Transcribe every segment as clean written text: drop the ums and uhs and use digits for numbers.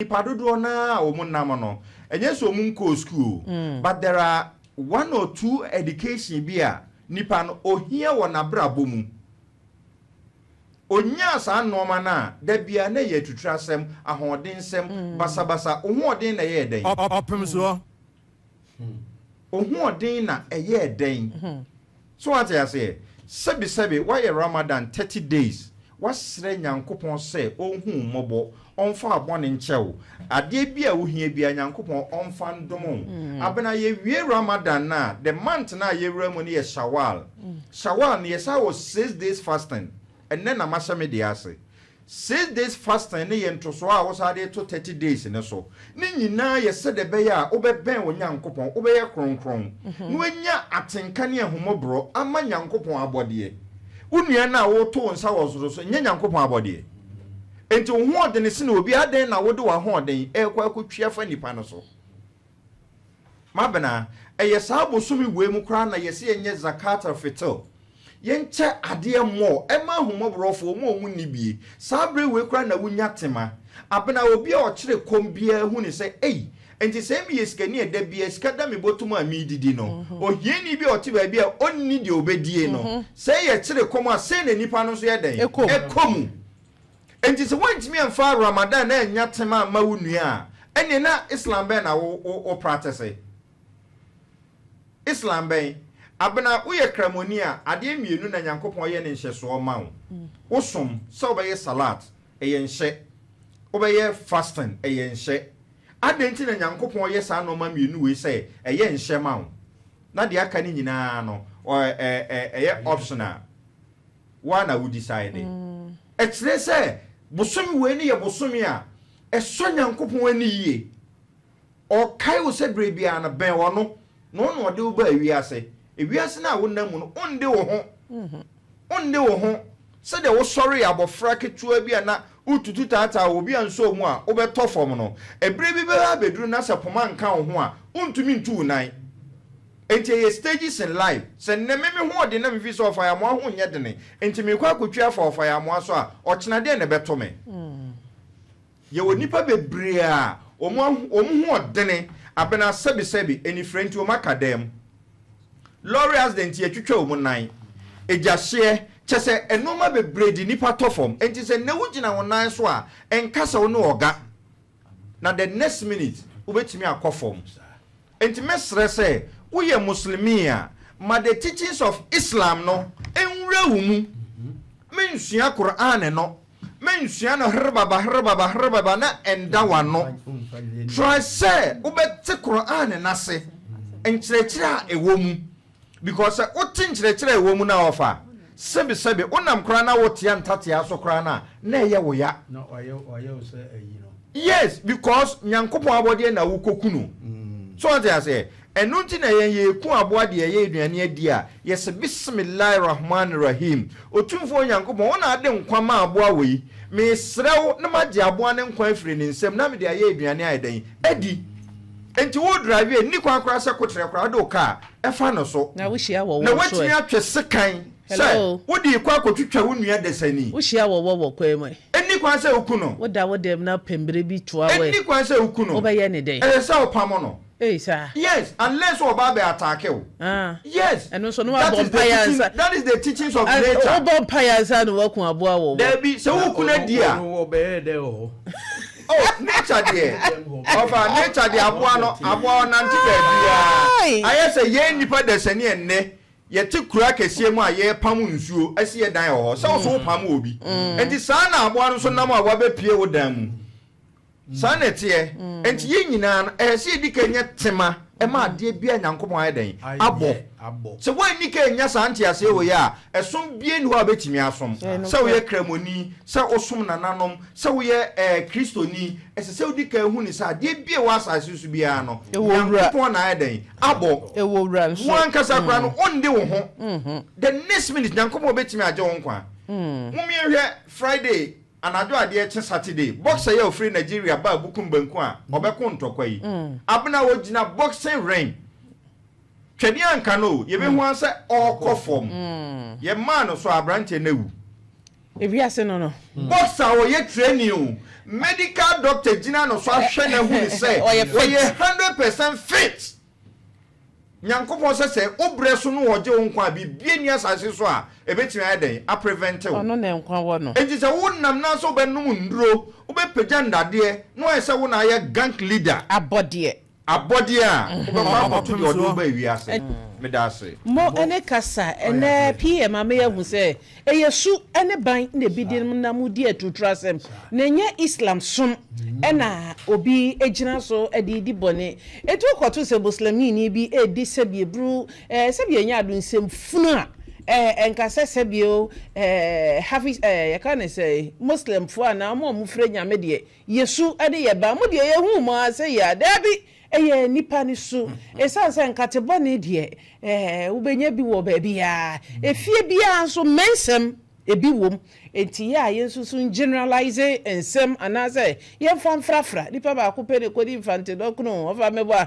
Nipa dodoɔ no ara a wɔn nam no, ɛnyɛ sɛ wɔn nkɔɔ sukuu o, but there are one or two education bi a nipa no ohia wɔ n'abrabɔ mu. Onyaa saa nnoɔma no a, da biara na ɛyɛ atuturasɛm, ahoɔdensɛm, basabasa, wo hoɔden na ɛyɛɛ dɛn? Ɔpem soɔ. Wo hoɔden na ɛyɛɛ dɛn? So wate aseɛ? Sɛbisɛbi, woayɛ Ramadan 30 days, woasrɛ Nyankopɔn sɛ ɔnhu wo mmɔbɔ, ɔmfa wo bɔne nkyɛ wo, adeɛ bi a wohia biara Nyankopɔn ɔmfa ndom wo. Abena, yɛwie Ramadan no a, the month no a yɛwura mu no yɛ Shawwal. Shawwal no, yɛsan wɔ 6 days fasting. Ɛnnɛ na mahyɛ me deɛ ase. 6 days fasting ne yɛ ntosoɔ a wosan de to 30 days ne so. Ne nyinaa yɛ sɛdeɛ ɛbɛyɛ a wobɛbɛn wo Nyankopɔn, wobɛyɛ kronkron, na woanya atenka ne ahummɔborɔ ama Nyankopɔn abɔdeɛ. Wo nua no a woto wo nsa wɔ soro so, nyɛ Nyankopɔn abɔdeɛ. Enti wo hoɔden sene obi, adɛn na wode w'ahoɔden ɛrekɔ akɔtwi afa nipa no so? Mabena, ɛyɛ saa bosome wei mu koraa na yɛsɛ yɛnyɛ Zakat al-Fitr. Yɛnkyɛ adeɛ mmɔ ɛma ahummɔborɔfoɔ mu a ɔmu nni bie. Saa berɛ wei koraa na wonya tema. Abena, obi a ɔkyerɛ kɔm biara hu ne sɛ, ei, nti sɛ meyɛ sikani a da biara sika da me bɔtom a meredidi no, ohiani bi a ɔte baabi a ɔnni deɛ ɔbɛdie no, sɛ yɛkyerɛ kɔm a, sei na nipa no nso yɛ dɛn? Ɛkɔ mu. Nti sɛ woantumi amfa Ramadan na anya tema amma wo nua a, ɛneɛ na Islam bɛn na wo practice? Islam bɛn? Abena, woyɛ Kramoni a, adeɛ mmienu na Nyankopɔn yɛ ne nhyɛsoɔ ma wo. Wosom, sɛ wobɛyɛ salat, ɛyɛ nhyɛ. Wobɛyɛ fasting, ɛyɛ nhyɛ. Adɛn nti na Nyankopɔn yɛ saa nneɛma mmienu wei sɛ ɛyɛ nhyɛ ma wo? Na deɛ aka no nyinaa no, ɛyɛ optional. Woa na wo decide. Ɛkyerɛ sɛ bosome wei no yɛ bosome a ɛsɔ Nyankopɔn ani yie. Ɔkae wo sɛ berɛ biara no bɛn ɔno, na ɔno ɔde wo baa ewiase. Ewiase no a wonam mu no, wonde wo ho. Wonde wo ho. Sɛdeɛ wosɔre abɔfra ketewa bi a na wotutu taataa obi a nso mu a wobɛtɔ fam no, ɛberɛ bi bɛba abɛduru na sɛ poma nka wo ho a, wontumi ntu wo nan. Enti ɛyɛ stages in life. Sɛ nnɛ me me ho ɔden na mefi sɛ ɔfa amoa ho nyɛ dene, enti mekɔ akɔtwi afa ɔfa amoa so a, ɔkyena deɛ na ɛbɛto me. Yɛwɔ nnipa bebree a wɔn ho ɔdene, abena sɛbisɛbi, anifira nti wɔn aka dan mu. Lorry accident yɛtwitwa wɔn nan. Egyahyeɛ, kyɛ sɛ nneɛma bebree de nipa tɔ fam. Enti sɛ nnɛ wogyina wɔn nan so a, ɛnka sɛ wo ne ɔga. Na the next minute, wobɛtumi akɔ fam. Enti mɛsrɛ sɛ woyɛ Muslimi a, ma the teachings of Islam no nwura wo mu. Mensua Quran no, mensua no herbaba herbaba herbaba na ɛnda w'ano. Try sɛ wobɛte Quran n'ase, nkyerɛkyerɛ a ɛwɔ mu. Because sɛ wote nkyerɛkyerɛ a ɛwɔ mu na ɔfa, sɛbisɛbi, wonam koraa na wotea ntatea so koraa no a, na ɛyɛ wo ya. Na ɔyɛ wo sɛ ayi no. Yes, because Nyankopɔn abɔdeɛ na wokɔku no. So ɔte aseɛ, ɛno nti na yɛn yɛku aboa deɛ ɛyɛ aduane adi a, yɛsɛ Bismillahi Rahman Rahim. Otumfoɔ Nyankopɔn, wo na ade nkwa ma aboa wɔ yi. Mesrɛ wo na magye aboa ne nkwa afiri ne nsam na mede ayɛ aduane ayɛ dɛn? Adi. Enti wo drive a, nni kwan koraa sɛ kokyerɛ koraa wode wo kaa ɛfa no so. Na wohyia wɔ Na wɔ so woatumi ɛ. atwe sekan sɛ Hello. wode kɔ akɔtwitwa wo nua dasani. Wohyia wɔ wɔ wɔ kwan mu ɛ. Ɛnni kwan sɛ woku no. Woda wo dɛm na pɛmbere bi toa wo ɛ. Ɛnni kwan sɛ woku no. Wobɛyɛ ne dɛn? Ɛsɛ sɛ wopam no. Ei saa. Yes, unless ɔba abɛ attack wo. Ah. Yes. Ɛno nso no wabɔ mpaeɛ ansa. That is the teachings of nature. Wobɔ mpaeɛ ansa na waku aboa wɔ wɔ. Dabi, sɛ woku no adi a. Ɔno wɔbɛyɛ dɛ wɔ hɔ. Oh, nature deɛ. Ɔfa nature deɛ, aboa no, aboa ɔnante baabiara. Ayɛ sɛ yɛn nipa dasani ɛnnɛ yɛte kura kɛseɛ mu a yɛrepam nsuo asi yɛ dan wɔ hɔ. Sɛ wo so wopam wɔ bi. Nti saa na aboa no nso nam a wabɛpie wo dan mu. Saa na ɛteɛ. Nti yɛn nyinaa no, ɛyɛ sɛ yɛdi kan nya tema ɛma adeɛ bi a Nyankopɔn ayɛ dɛn? Abɔ. Sɛ woanni kan nya saa nteaseɛ wei a, ɛsom bie nni hɔ a wobɛtumi asom. Sɛ woyɛ Kramoni, sɛ wosom nananom, sɛ woyɛ Kristoni, ɛsɛ sɛ wodi kan hu ne sɛ adeɛ bi a ɛwɔ asase so biara no, Nyankopɔn na ayɛ dɛn? Abɔ. Wo ankasa koraa no, wonde wo ho. The next minute, Nyankopɔn bɛtumi agye wo nkwa. Mommyɛnhwɛ Friday anadwo adeɛ kye Saturday, boxer yi a ofiri Nigeria baa Bukum Banku a ɔbɛko ntɔkwa yi. Abena ogyina boxing ring. Twɛdeɛ anka no o, yɛbɛhu ara sɛ ɔrekɔ fam. Yɛmaa no so a, aberanteɛ no awu. Ewiase no no. Boxer a ɔyɛ training o, medical doctor gyina no so ahwɛ no ahu no sɛ Ɔyɛ fit. ɔyɛ 100% fit. Nyankopɔn sɛ sɛ wo brɛ so no ɔgye wo nkwa a, biribi nni asase so a ɛbɛtumi ayɛ dɛn aprevent wo. Ɔno na nkwa wɔ no. Enti sɛ wonam na sɛ wobɛnom nnuro, wobɛpagya nnadeɛ na woayɛ sɛ wo na ayɛ gang leader. Abɔdeɛ. Abɔdeɛ a, wobɛkɔ akɔto deɛ ɔde wo baa wiase. Meda ase. Mo ne kasa ɛnɛ PM ama yɛahu sɛ ɛyɛ su ne ban na ebi de nam di aturuturasɛm na ɛnyɛ Islam som na obi gyina so de redi bɔne. Enti wokɔto sɛ Muslimini bi redi sɛbi aburu, sɛbi ɛnyɛ ado nsɛm funu a, ɛnka sɛ sɛbi o, Hafiz, yɛka no sɛ Muslimfoɔ anaa wɔn a wɔfrɛ Nyame deɛ, yɛ su de yɛ ban. Mo deɛ yɛhuu mo ara sɛ yɛ a, daabi, ɛyɛ nnipa no su. Ɛsiane sɛ nkate bɔne deɛ, wobɛnya bi wɔ baabiara. Efie biara nso, mmɛnsɛm ebi wom. Enti yɛ a yɛnsusu ngeneralise nsɛm anaasɛ yɛmfa mfrafra. Nipa baako pɛ na ɛkɔdi Mfante dɔkono o, ɔfa mmɛbɔ a,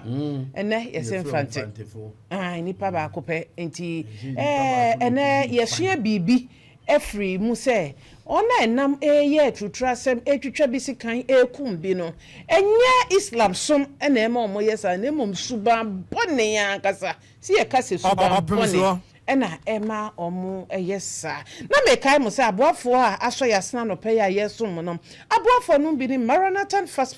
ɛnnɛ yɛse Mfante. Ae, nipa baako pɛ. Enti ɛnnɛ yɛsua biribi afiri mu sɛ wɔn a ɛnam reyɛ aturuturasɛm, retwitwa bi sekan, rekum bi no, ɛnyɛ Islam som na ɛma wɔyɛ saa, na mmom suban bɔne ankasa. Sɛ yɛka sɛ suban bɔne na ɛma wɔyɛ saa. Na mekae mo sɛ aboafoɔ a asɔ yɛn asene anɔpa yi a yɛresom mo no, aboafoɔ no bi ne Maranatha Fast.